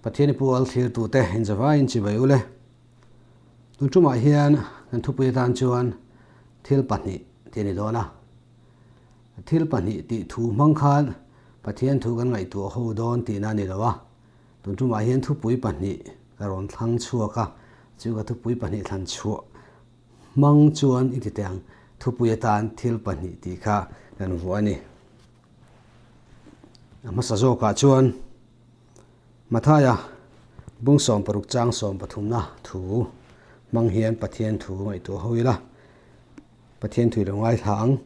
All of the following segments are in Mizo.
Pathian i pual thlirtute inzavaiin chibai ule. Tun tumah hian kan thupui atan chuan thil pahnih tih a ni dawn a. Thil pahnih tih thu hmang khan Pathian thu kan ngaihtuah ho dawn tihna a ni lo a. Tun tumah hian thupui pahnih ka rawn thlang chhuak a, chu ka thupui pahnih thlan chhuah hmang chuan i ti teh ang, thupui atan thil pahnih tih kha kan vuah a ni. A hmasa zawkah chuan Mathaia bung 60 chang 13na thu hmang hian Pathian thu ngaihtuah ho ila, Pathian thu i lo ngaithla ang.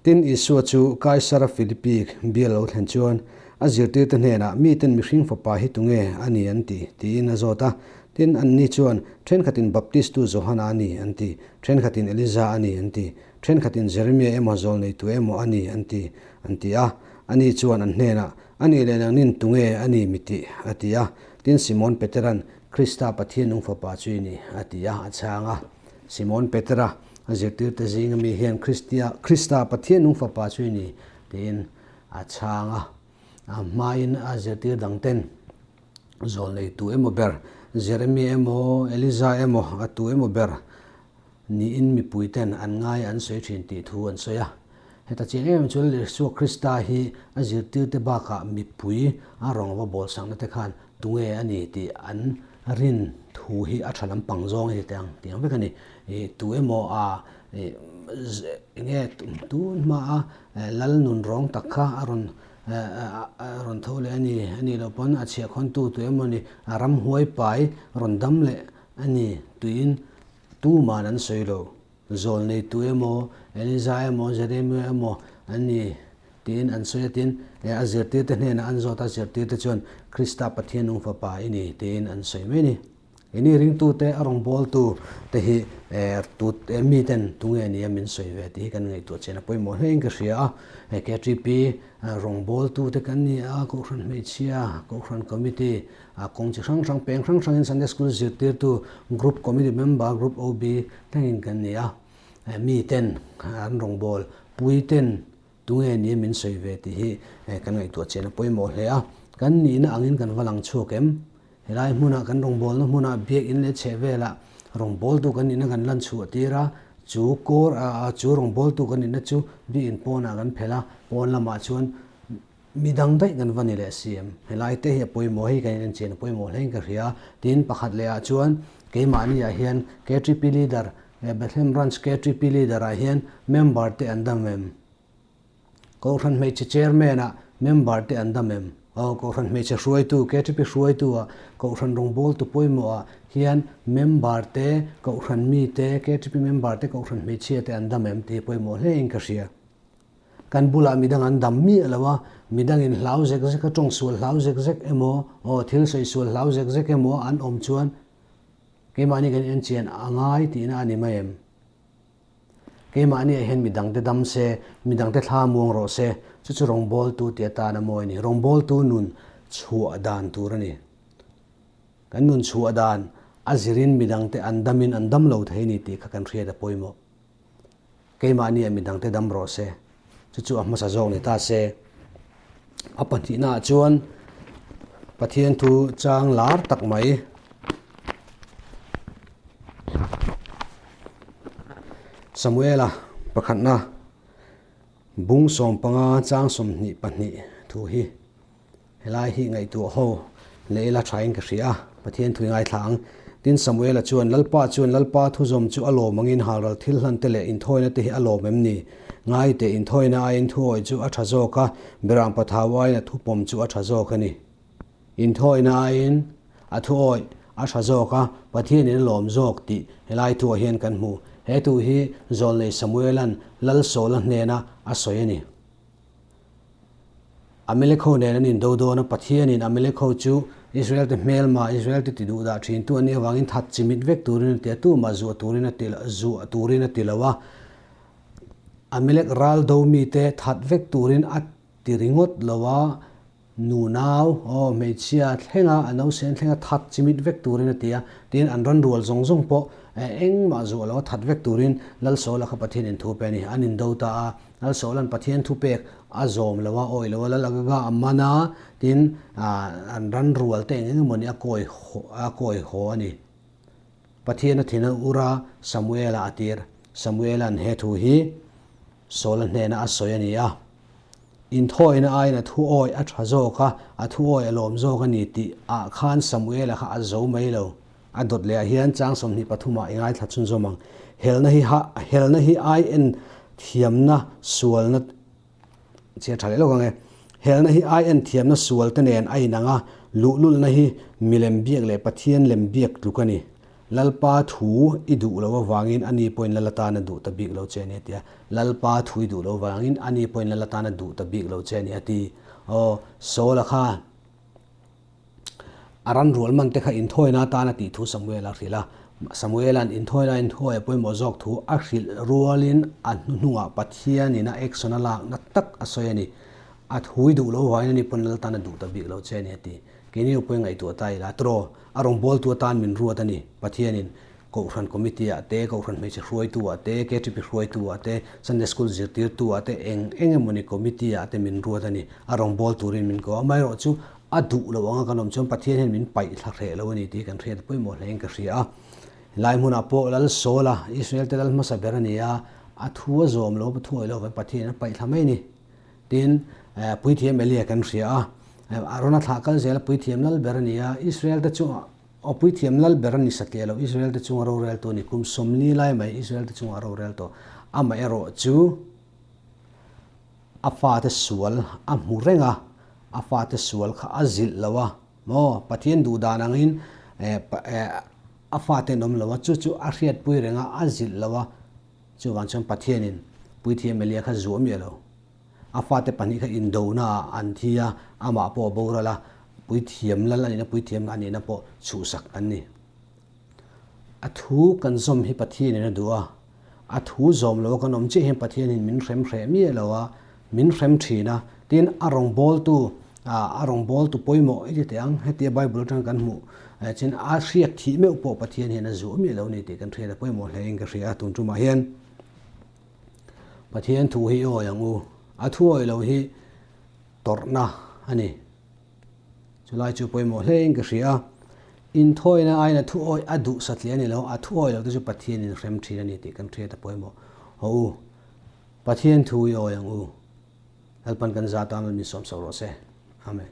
Tin, Isua chu Kaisara Philippi bial lo thlen chuan a zirtirte hnenah, Miten mihring fapa hi tunge a ni an ti? tiin a zawt a. Tin, anni chuan, Thenkhatin Baptistu Johana a ni an ti, thenkhatin Eliza a ni an ti, thenkhatin Jeremia emaw zawlneitu emaw a ni an ti, an ti a. Ani chuan an hnenah, A nih leh nangnin tunge a ni mi tih? a ti a. Tin, Simon Peteran, Krista Pathian nung fapa chu i ni, a ti a, a chhang a. Simon Petera a zirtirte zinga mi hian Kristia, Krista Pathian nung fapa chu i ni, tiin a chhang a. A hmain a zirtir dangten zawlnei tu emaw ber, Jeremia emaw, Eliza emaw, a tu emaw ber niin mipuiten an ngai an sawi thin tih thu an sawi a. Heta chiang em em chuan Isua Krista hi a zirtirte bakah mipui a rawng va bawl sakna te khan tunge a ni tih an rin thu hi a tha lampang zawng a ni teh ang tih ang vek a ni. Ih tu emaw a ih enge tun hma a lal nun rawng tak kha a rawn a rawn tho leh a ni a nih loh pawn a chhiahkhawntu tu emaw ni a ramhuai pai rawn dam leh a ni tuiin tuman an sawi lo. Zawlnei tu emaw, Eliza emaw, Jeremia emaw an ni tiin an sawi a tin, a zirtirte hnenah an zawt a, zirtirte chuan Krista Pathian nung fapa i ni tiin an sawi mai a ni. Ini ringtute a rawngbawltu te hi tu miten tunge nia min sawi ve tih hi kan ngaihtuah chian a pawimawh hlein ka hria a. KTP rawngbawltute kan ni a, Kohhran Hmeichhia, Kohhran Committee, A kawng chi hrang hrang peng hrang hrangin Sunday School zirtirtu Group Committee Member, Group OB thlengin kan ni a. Mi ten an rawngbâwl pui ten tunge ni min sawi ve tih hi kan ngaihtuah chian a pawimawh hle a. Kan nihna angin kan va lang chhuak em? Helai hmunah kan rawngbâwlna hmunah biakinn leh chheh velah rawngbâwltu kan nihna kan lan chhuah tir a, chu kawr chu rawngbâwltu kan nihna chu biakinn pawnah kan phelh a, pawn lamah chuan Mi dang daih kan va ni leh si em? Helai te hi a pawimawh hei kan in enchian a pawimawh hlein ka hria. Tin, pakhat leh ah chuan keimahni ah hian KTP Leader, Bethlehem Branch KTP Leader ah hian member te an dam em? Kohhran hmeichhe Chairman ah member te an dam em? Aw, Kohhran hmeichhe hruaitu, KTP hruaitu ah, Kohhran rawngbawltu pawimawh ah hian member te, Kohhran mi te, KTP member te, Kohhran hmeichhia te an dam em tih hi pawimawh hlein ka hria. Kan bulah midang an dam miah lo a, midangin hlau zek zek a tawng sual hlau zek zek emaw, aw thil sawi sual hlau zek zek emaw an awm chuan keimahni kan enchian a ngai tihna a ni mai em? Keimahniah hian midangte dam se, midangte thla muang rawh se, chu chu rawngbawltu tih atan a mawi a ni. Rawngbawltu nun chhuah dan tur a ni. Kan nun chhuah dan a zirin midangte an damin an dam lo thei a ni tih kha kan hriat a pawimawh. Keimahni ah midangte dam rawh se, chu chu a hmasa zawk ni ta se. A pahnihna ah chuan Pathian thu chang lar tak mai Samuela pakhatna bung 15 chang 22 thu hi Helai hi ngaihtuah ho leh ila thain ka hria a, Pathian thui ngaithla ang. Tin, Samuela chuan, Lalpa chuan Lalpa thuzawm chu a lawm angin halral thil hlan te leh inthawina te hi a lawm em ni? Ngai teh, inthawina aiin thuawih chu a tha zawk a, berang pathau aiin a thupawm chu a tha zawk a ni. Inthawina aiin a thuawih a tha zawk a, Pathianin a lawm zawk tih helai thuah hian kan hmu. He thu hi Zawlnei Samuela'n Lal Saula hnena a sawi a ni. Amalek ho nen an indo dawn a, Pathianin Amalek ho chu Israel te hmelma, Israel te ti duh dah thin tu an nih avangin that chimit vek turin a ti a, tumah zuah turin a ti zuah turin a ti lo a, Amalek ral do mite that vek turin a ti ringawt lo a, nunau, aw, hmeichhia thlenga a nausen thlenga that chimit vek turin a ti a, tin an ran rual zawng zawng pawh engmah zuah lo a that vek turin Lalsawla kha Pathianin thu pe a ni, an indo ta a. Lalsawla'n Pathian thupek A zawm lo a, awih lo a, lal Agaga a man a, tin an ran rual te eng eng emawni a kawi a kawi haw a ni. Pathian a thin a ur a, Samuela a tir. Samuela'n he thu hi Saula hnena a sawi a ni a. Inthawina aiin a thu awi a tha zawk a, a thu awi a lawm zawk a ni tih ah khan Samuela kha a zo mai lo. A dawt leh ah hian chang 23 ah i ngaithla chhunzawm ang. Helna hi ha helna hi ai en thiamna sualna chhiar tha leh lawk ang e. Helna hi ai en thiamna sual te nen a inang a, luhlulna hi milem biak leh Pathian lem biak tluk a ni. Lalpa thu i duh loh avangin ani pawhin lal atan a duh ta bik lo che a ni a ti a. Lalpa thu i duh loh avangin ani pawhin lal atan a duh ta bik lo che a ni a ti. Aw, Saul-a kha a ran rual man te kha inthawina atan a tih thu Samuel a hrilh a. Samuela'n inthawina inthawi a pawimawh zawk thu a hrilh rualin a hnuhnungah Pathianin a action a lakna tak a sawi a ni. A thu i duh loh avangin ani pawn lal atan a duh ta bik lo che a ni a ti. Keini upui ngaihtuah ta ila tiraw, a rawngbawltu atan min ruat a ni. Pathianin Kohhran Committee ah te, Kohhran Hmeichhe hruaitu ah te, KTP hruaitu ah te, Sunday School zirtirtu ah te, eng eng emawni Committee ah te min ruat a ni. A rawngbâwl turin min ko a. Amaherawhchu a duh loh anga kan awm chuan Pathian hian min paih thla hreh lo a ni tih kan hriat pawimawh hlein ka hria a. Helai hmunah pawh Lal Sawla, Israel te lal hmasa ber a ni a, a thu a zawm lo, a thuawih lo avangin Pathianin a paih thla mai a ni. Tin, Puithiam Elia kan hria a, Arona thlah kal zel a Puithiam lal ber a ni a, Israel te chungah aw Puithiam lal ber a ni satliah lo, Israel te chunga roreltu a ni, kum 40 lai mai Israel te chungah a rorel tawh. Amaherawh chu a fate sual a hmu reng a, a fate sual kha a zilh lo a, maw Pathian duh dan angin a fate an awm lo a, chu chu a hriatpui reng a, a zilh lo a, Chuvang chuan Pathianin Puithiam Elia kha zuah miah lo. A fate pahnih kha indona ah an thi a, amah pawh a boral a, Puithiam lal a nihna, Puithiam a nihna pawh chhuhsak an ni. A thu kan zawm hi Pathianin a duh a, a thu zawm lo a kan awm chiah hian Pathianin min hrem hreh miah lo a, min hrem thin a, tin a rawngbawltu a rawngbawltu pawimawh i ti teh ang, hetia Bible atang kan hmuh chin a hriat thih meuh pawh Pathian hian a zuah miah lo a ni tih kan hriat a pawimawh hle in ka hria a, tun tumah hian Pathian thu hi i awi ang u, a thu awih lo hi tawrhna a ni, chulai chu pawimawh hle in ka hria a, inthawina aiin a thu awih a duh satliah a ni lo, a thu awih lo te chu Pathian in hrem thin a ni tih kan hriat a pawimawh haw u, Pathian thu i awi ang u. Lalpan kan za tan min sawm sak rawh se. Amen.